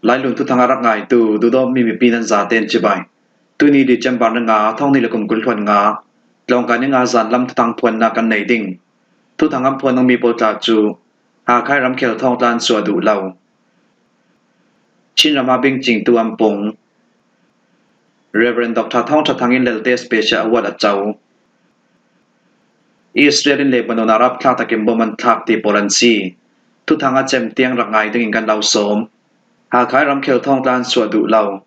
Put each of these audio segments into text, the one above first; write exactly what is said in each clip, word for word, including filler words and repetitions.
Lailun thuthang a rak ngaitu duhdawtmi mipi nan zaten cibai. Tuni December ni nga, thawng hnih le kum kul hluan nga, tlawngkai ni nga zan lam thuthang phuanna kan nei ding. Thuthang an phuan dingmi pawl tla cu Hakha ramkhel thawngtla an suah duh lo. Chin ram a bingcingtu an pung. Reverend Doctor Thawng Ṭha Thang in Lelte Special Award a co. Israel in Lebanon ah rapthlak takin bom an thlak ti pawl an si. Thuthang a cem tiang rak ngai dingin kan lo sawm. Hakha ramkhel thawngtla an suah duh lo.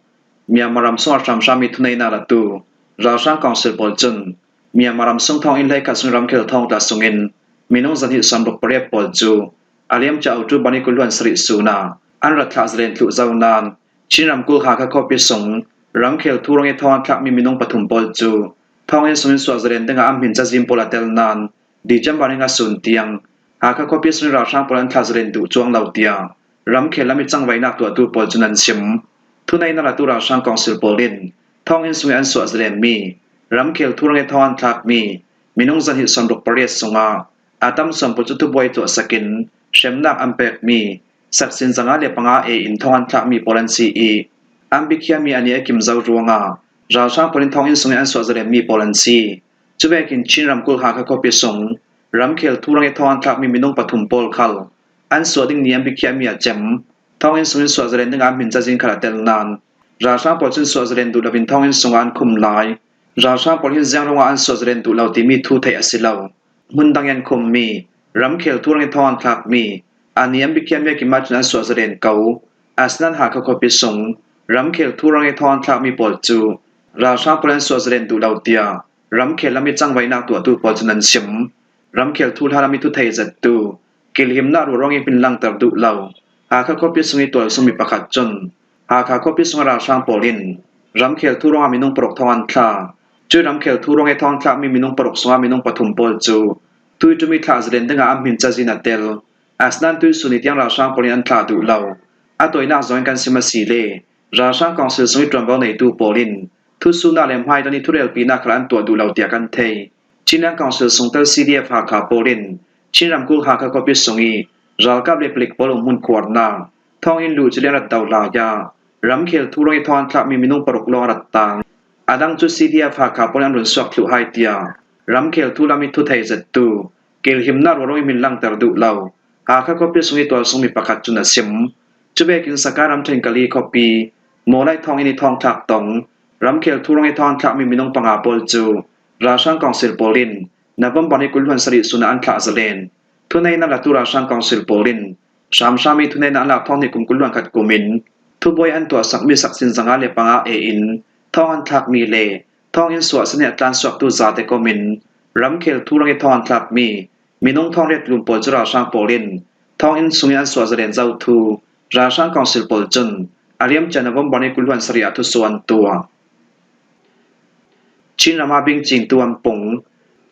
Myanmar ram sungah hramhrammi thuneihnak latu ralhrang council pawl cun Myanmar ram sung thawnginn hleikhat sung ramkhel thawngtla sungin minung zahnih sawmruk pariat pawl cu a liamcia October ni kul hluan sarih sun ah an rak thlah zalen thluh zo nain Chin ramkulh Hakha khuapi sung ramkhel thurang i thawng an thlakmi minung pathum pawl cu thawnginn sungin suah zalen dingah an hmin cazin pawl a tel nain December ni nga sun tiang Hakha khuapi sungin ralhrang pawl an thlah zalen duh cuang lo tiah ramkhel lam i cangvainak tuahtu pawl cun an sim. Thuneihnak latu ralhrang council pawl in thawnginn sungin an suah zalenmi ramkhel thurang i thawng an thlakmi minung zahnih sawmruk pariat sungah a tam suan pawl cu thubuai tuahsakin hremnak an pekmi saksin zanga le panga e in thawng an thlakmi pawl an si i, an bikhiami a ni a kim zo ruangah ralhrang pawl in thawnginn sungin an suah zalenmi pawl an si. Cuvekin Chin ramkulh Hakha khuapi sung ramkhel thurang i thawng an thlakmi minung pathum pawl khal an suah ding ni an bikhiami a cem. Thawnginn sungin suah zalen dingah an hmin cazin khal a tel nain ralhrang pawl cun suah zalen duh loin thawnginn sungah an khum lai. Ralhrang pawl hin ziang ruangah an suah zalen duh lo timi thu theih a si lo. Hmun dang i an khummi ramkhel thurang i thawng an thlakmi a ni an bikhiami a kim ahcun an suah zalen ko. Asinain Hakha khuapi sung ramkhel thurang i thawng an thlakmi pawl cu ralhrang pawl an suah zalen duh lo tiah ramkhel lam i cangvainak tuahtu pawl cun an sim. Ramkhel thuhla lam i thuthei zettu, kilhimnak rualruang i hmin langter duh lo Hakha khuapi sung i tualsungmi pakhat cun Hakha khuapi sungah ralhrang pawl in ramkhel thurang ah minung paruk thawng an thla. Cui ramkhel thurang i thawng an thlakmi minung paruk sungah minung pathum pawl cu tuiṭum i thlah zalen dingah an hmin cazin a tel. Asinain tuihsun i tiang ralhrang pawl in an thlah duh lo. A tawinak zongin kan sim a si le ralhrang council sung i ṭuanvo neitu pawl in thusuhnak le hmaidon i thurelpinak khal an tuah duh lo tiah kan thei. Chinland Council sungtel C D F Hakha pawl in Chin ramkulh Hakha khuapi sung i ralkap le palik pawl umhmun khuarnak thawnginn luh cilian rat do lai ah ramkhel thurang i thawng an thlakmi minung paruk lawng a rat tang. A dang cu C D F Hakha pawl in an run suak thluh hai tiah ramkhel thu lam i thuthei zettu, kilhimnak rualruang i hmin langter duh lo Hakha khuapi sung i tualsungmi pakhat cun a sim. Cuvekin Sakai ramṭhen Kali khuapi Mawlai thawnginn i thawngthlak tong ramkhel thurang i thawng an thlakmi minung panga pawl cu ralhrang council pawl in November ni kul hluan sarih sun ah an thlah zalen. Thuneihnak latu ralhrang council pawl in hramhrammi thuneihnak an lak thawng hnih kum kul hluan khat kum in thubuai an tuahsakmi saksin zanga le panga e in thawng an thlakmi le thawnginn suahsan i a tlansuaktu zate kom in ramkhel thurang i thawng an thlakmi minung thawng riat tlun pawl cu ralhrang pawl in thawnginn sungin an suah zalen zo thu ralhrang council pawl cun a liamcia November ni kul hluan sarih ah thusuah an tuah. Chin ram ah bingcingtu an pung.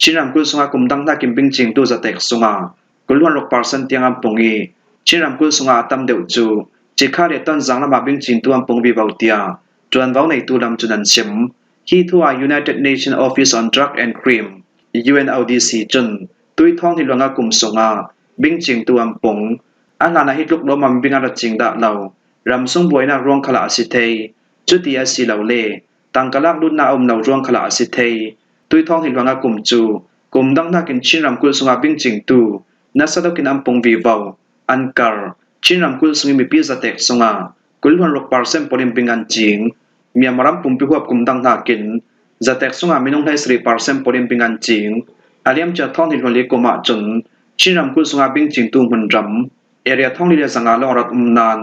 Chin ramkulh sungah kum dang hnakin bingcingtu zatek sungah kul hluan ruk percent tiang an pung i, Chin ramkulh sungah a tam deuh cu Cikha le Tonzang lamah bingcingtu an pung vivo tiah ṭuanvo neitu lam cun an sim. Hi thu ah United Nations Office on Drug and Crime, U N O D C cun tui thawng hnih hluan nga kum sungah bingcingtu an pung. A hlanah hi tluk lawmam bing an rak cing dah lo. Ramsung buainak ruang khalah a si thei. Cuti a si lo le tangka lak lutnak a um lo ruang khalah a si thei. Tui thawng hnih hluan nga kum cu kum dang hnakin Chin ramkulh sungah bingcingtu nasa lokin an pung vivo, an kar. Chin ramkulh sungin mipi zatek sungah kul hluan ruk percent pawl in bing an cing. Myanmar ram pumpi huap kum dang hnakin zatek sungah minung hleisarih percent pawl in bing an cing. A liamcia thawng hnih hluan li kum ahcun Chin ramkulh sungah bingcingtu hmunram area thawng li le zanga lawng a rak um nain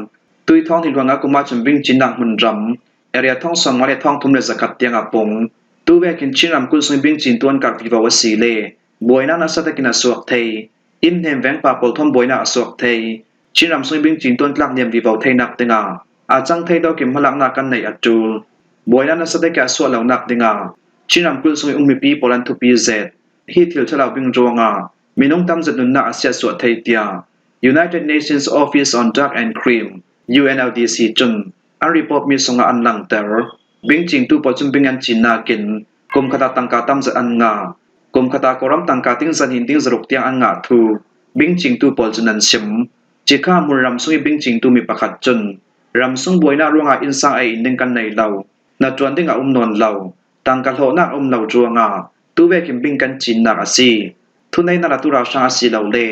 tui thawng hnih hluan nga kum ahcun bingcinnak hmunram area thawng sawmnga le thawng thum le zakhat tiang a pung. Tuvekin Chin ramkulh sungin bingcingtu an karh vivo a si le buainak nasa takin a suak thei. Inn hnen vengpa pawl thawn buainak a suak thei. Chin ram sungin bingcingtu an tlak liam vivo theinak dingah a cang thei lokin hmalaknak kan neih a ṭul. Buainak nasa takin a suah lonak dingah Chin ramkulh sungin um mipi pawl an thupi zet. Hi thil ṭhalo bing ruangah minung tam zet nunnak a siatsuah thei tiah United Nations Office on Drug and Crime, U N O D C cun an report mi sungah an langter. Bingcingtu pawl cun bing an cinnakin kum khat ah tangka tam zet an ngah. Kum khat ah Kawlram tangka ting zahnih in ting zaruk tiang an ngah thu bingcingtu pawl cun an sim. Cikha hmunram sung i bingcingtu mi pakhat cun Ramsung buaina ruangah innsang a in ding kan nei lo, hnaṭuan ding a um nawn lo, tangka hlawhnak a um lo ruangah tuvekin bing kan cinnak a si. Thuneihna la tu ralhrang a si lo le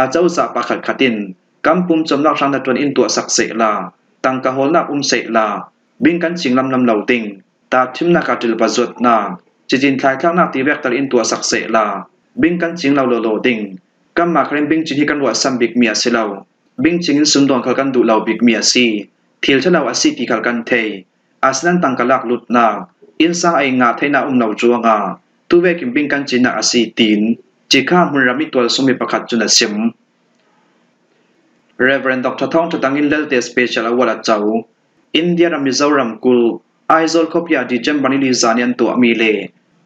a cozah pakhatkhat in kan pum cawmnak hrang hnaṭuan in tuahsak sehla, tangka hawlnak um sehla, bing kan cing lamlam lo ding. Tahṭhimnak a ṭil va zuatnak, cicin thlaithlaknak ti vektel in tuahsak sehla, bing kan cing lo lawlaw ding. Kanmah khalin bing cing hi kan ruahsan bikmi a si lo. Bing cingin sumdawn khal kan duh lo bikmi a si. Thil ṭha lo a si ti khal kan thei. Asinain tangka lak lutnak, innsang a in ngah theihna um lo ruangah tuvekin bing kan cinnak a si, tiin Chicago hmunram ih tualsungmi pakhat cun a sim. Reverend Doctor Thawng Ṭha Thang in Lalte Special Award a co. India ram Mizoram kul Aizawl khuapi ah December ni li zan ih an tuahmi le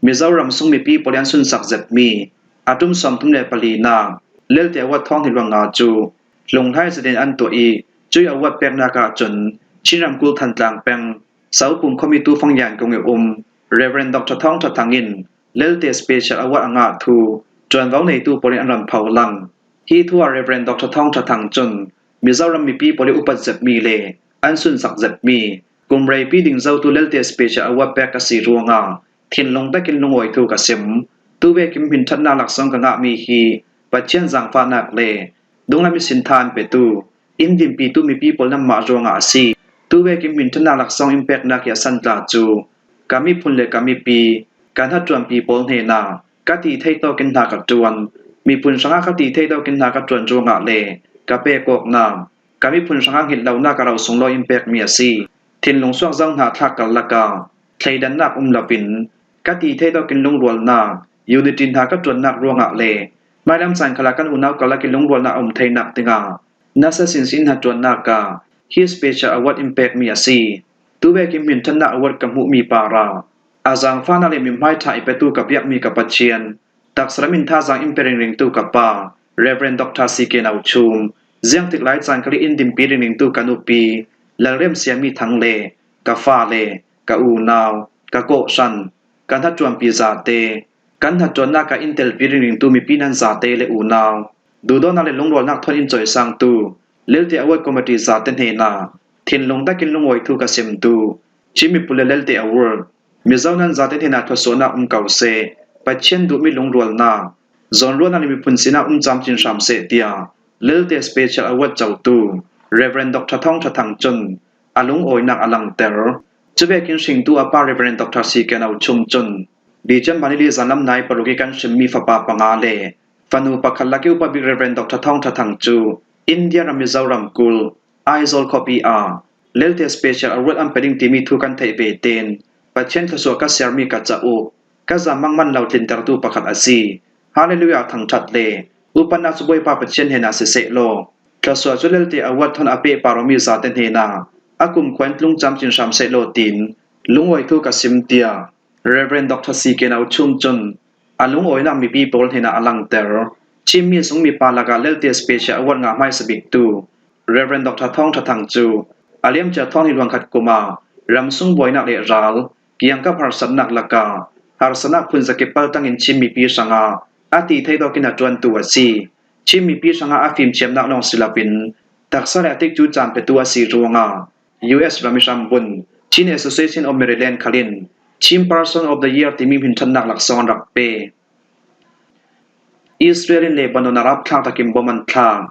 Mizoram sung mipi pawl ih an sunsak zetmi a ṭum sawmthum le palinak Lalte Award thawng hnih le nga cu hlunghlai zetin an tuah ih, cuih award peknak ahcun Chin ramkulh Thantlang peng Sopum khuami Tufang Yan kong ih um Reverend Doctor Thawng Ṭha Thang in Lalte Special Award a ngah thu ṭuanvo neitu pawl in an run pho lang. Hi thu ah Reverend Doctor Thawng Ṭha Thang cun Mizoram mipi pawl ih upat zetmi le an sunsak zetmi, kum reipi ding zotu Lalte Special Award pek a si ruangah thinlung takin lungawi thu ka sim. Tuvekin hminṭhatnak laksawng ka ngahmi hi Pathian zaangfahnak le dunglam ihsin tha an petu, in dinpitu mipi pawl nanmah ruangah a si. Tuvekin hminṭhatnak laksawng in peknak hi a san tla cu ka miphun le ka mipi, ka hnaṭuanpi pawl hnenah ka ti thei tawkin hna ka ṭuan. Miphun hrangah ka ti thei tawkin hna ka ṭuan ruangah le ka pek awknak, ka miphun hrangah ngilh lonak a ro sunglawi in pekmi a si. Thinlung suak zo hna thlak karlak ah thleidannak um loin ka ti thei tawkin lungrualnak, unity hna ka ṭuannak ruangah le hmailam caan khalah kan unau karlak ih lungrualnak a um theinak dingah nasa sinsin hnaṭuannak ah hi Special Award in pekmi a si. Tuvekin hminṭhatnak award ka hmuhmi parah a zaangfahnak le mithmai ṭha ih petu ka biakmi ka Pathian, taksa lam in thazaang in pe ringringtu ka Pa Reverend Doctor C K Nauchum, ziangtik lai caan khal ih in dinpi ringringtu ka nupi Lalrem Siami Thang le ka fale, ka unau, ka kawhhran, ka hnaṭuanpi zate, kan hnaṭuannak ah in telpi ringringtu mipi nan zate le unau, duhdawtnak le lungrualnak thawn in cawisangtu Lalte Award Committee zate hnenah thinlung takin lungawi thu ka sim duh. Chin miphun le Lalte Award, Mizo nan zate hnenah thluasuahnak um ko seh. Pathian duhmi lungrualnak, zawnruahnak le miphun sinak um camcin hram seh, tiah Lalte Special Award cotu Reverend Doctor Thawng Ṭha Thang cun a lungawinak a langter. Cuvekin hringtu a pa Reverend Doctor C K Nauchum cun December ni li zan lam nai paruk ih kan hrinmi fapa panga le fanu pakhat lak ih upa bik Reverend Doctor Thawng Ṭha Thang cu India ram Mizoram kul Aizawl khuapi ah Lalte Special Award an pe ding timi thu kan theih ve tein Pathian thluasuah ka siarmi ka cauk, ka zahmang man lo tlintertu pakhat a si. Hallelujah thangṭhat le upatnak cu Bawipa Pathian hnenah si sehlaw, thluasuah cu Lalte Award thawn a pehpar awmi zate hnenah a kumkhua in tlung camcin hram sehlaw tiin lungawi thu ka sim, tiah Reverend Doctor C K Nauchum cun a lungawinak mipi pawl hnenah a langter. Chin mi sung mipa lakah Lalte Special Award ngah hmaisa biktu Reverend Doctor Thawng Ṭha Thang cu a liamcia thawng hnih le khat kum ah ramsung buainak le ral kiangkap harsatnak lakah harsatnak phun zakip paltang in Chin mipi hrangah a ti thei tawkin a ṭuantu a si. Chin mipi hrangah a fimthiamnak lawng si loin taksa le a tikcu caan petu a si ruangah U S ram ih hrambun Chin Association of Maryland khal in Chin Person of the Year timi hminṭhatnak laksawng an rak pe. Israel in Lebanon ah rapthlak takin bom an thlak.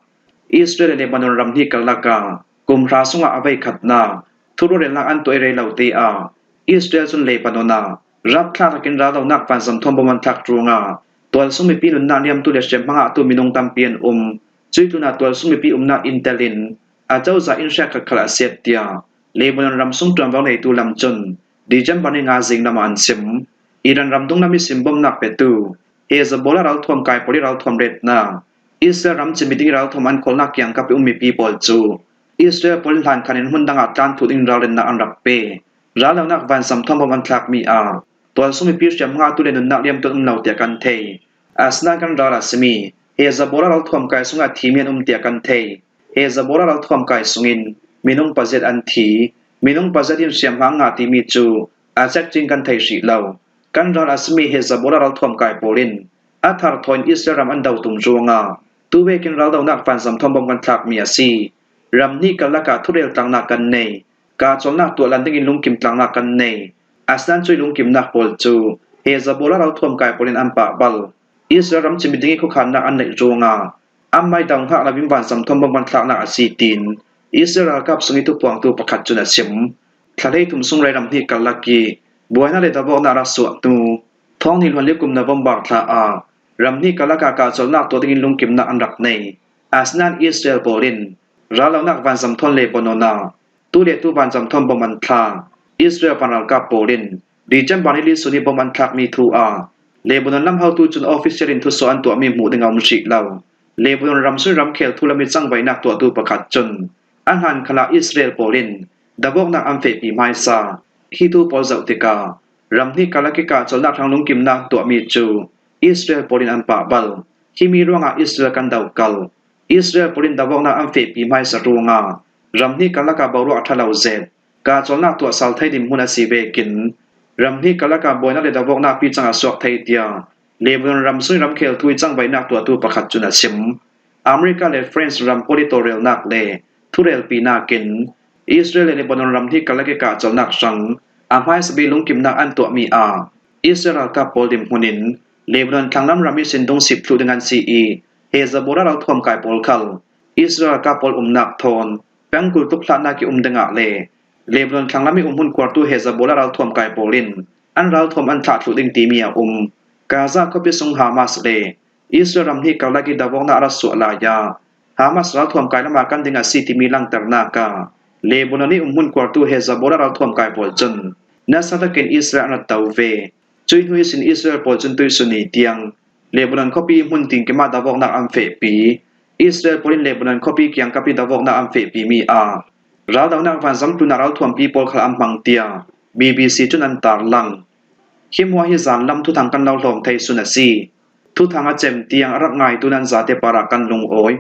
Israel le Lebanon ram hnih karlak ah kum hra sungah a veikhatnak thuruahrialnak an tuah ih rei lo te ah Israel cun Lebanon ah rapthlak takin raldonak vanzam thawn bom an thlak ruangah tualsung mipi nunnak liamtu le hriamhma ngahtu minung tampi an um. Cuih tlunah tualsung mipi umnak inn tel in a cozah inn hriatkhat khal a siat, tiah Lebanon ramsung ṭuanvo neitu lam cun December ni nga zing lam ah an sim. Iran ram dunglam ihsin bomnak petu Hezbollah ralthuam kai pawl ih ralthuam retnak, Israel ram cimit ding ih ralthuam an khawlnak kiangkap ih um mipi pawl cu Israel pawl in hlankhan in hmun dangah tlan thuk ding ralrinnak an rak pe. Raldonak vanzam thawn bom an thlakmi ah tualsung mipi hriamhma ngahtu le nunnak liamtu an um lo tiah kan thei. Asinain kan ral a simi Hezbollah ralthuam kai sungah thimi an um tiah kan thei. Hezbollah ralthuam kai sungin minung paziat an thi. Minung paziat in hriamhma an ngah timi cu a cekcin kan thei hrih lo. Kan ral a simi Hezbollah ralthuam kai pawl in a thar thaw in Israel ram an do tum ruangah tuvekin raldonak vanzam thawn bom kan thlakmi a si. Ram hnih karlakah thurel tlaknak kan nei. Kahcawlnak tuah lan dingin lungkim tlaknak kan nei. Asinain cuih lungkimnak pawl cu Hezbollah ralthuam kai pawl in an pahbal. Israel ram cimit ding i khuakhannak an neih ruangah an maido hngak loin vanzam thawn bom an thlaknak a si, tiin Israel ralkap sung i thupuangtu pakhat cun a sim. Thla hleithum sung rei ram hnih karlak i buainak le davawknak a rak suah hnu, thawng hnih hluan li kum November thla ah ram hnih karlak ah kahcawlnak tuah dingin lungkimnak an rak nei. Asinain Israel pawl in rallonak vanzam thawn Lebanon ah tu le tu vanzam thawn bom an thlak. Israel van ralkap pawl in December ni li sun i bom an thlakmi thu ah Lebanon lam hotu cun official in thusuah an tuahmi hmuh ding a um hrih lo. Lebanon ramsung ramkhel thu lam i cangvaihnak tuahtu pakhat cun a hlan khalah Israel pawl in davawknak an fehpi hmaisa. Hi thu pawl zoh tikah ram hnih karlak i kahcawlnak hrang lungkimnak tuahmi cu Israel pawl in an pahbal. Himi ruangah Israel kan dokal. Israel pawl in davawknak an fehpi hmaisa ruangah ram hnih karlak ah boruak a ṭha lo zet, kahcawlnak tuah sal thei dinhmun a si vekin ram hnih karlak ah buainak le davawknak picang a suak thei, tiah Lebanon ramsung i ramkhel thu i cangvaihnak tuahtu pakhat cun a sim. America le France ram pawl i tawlrelnak le thurelpinak in Israel le Lebanon ram hnih karlak i kahcawlnak hrang a hmaisa bik lungkimnak an tuahmi ah Israel ralkap pawl dinhmun in Lebanon thlanglam ram ihsin dungsip thluh ding an si i Hezbollah ralthuam kai pawl khal Israel ralkap pawl umnak thawn pengkul tuk hlatnak i um dingah le Lebanon thlanglam i umhmun kuartu Hezbollah ralthuam kai pawl in an ralthuam an thlah thluh ding timi a um. Gaza khuapi sung Hamas le Israel ram hnih karlak i davawknak a rak suah lai ah Hamas ralthuam kai lamah kan ding a si timi langhternak ah Lebanon i umhmun kuartu Hezbollah ralthuam kai pawl cun nasa takin Israel an rak to ve. Cuih hnu ihsin Israel pawl cun tuihsun ni tiang Lebanon khuapi hmun tinkim ah davawknak an fehpi. Israel pawl in Lebanon khuapi kiangkap i davawknak an fehpimi ah raldonak vanzam tlunah ralthuampi pawl khal an hmang, tiah B B C cun an tarlang. Hi hmuah hi zanlam thuthang kan lo hlawm thei sun a si. Thuthang a cem tiang a rak ngaitu nan zate parah kan lungawi.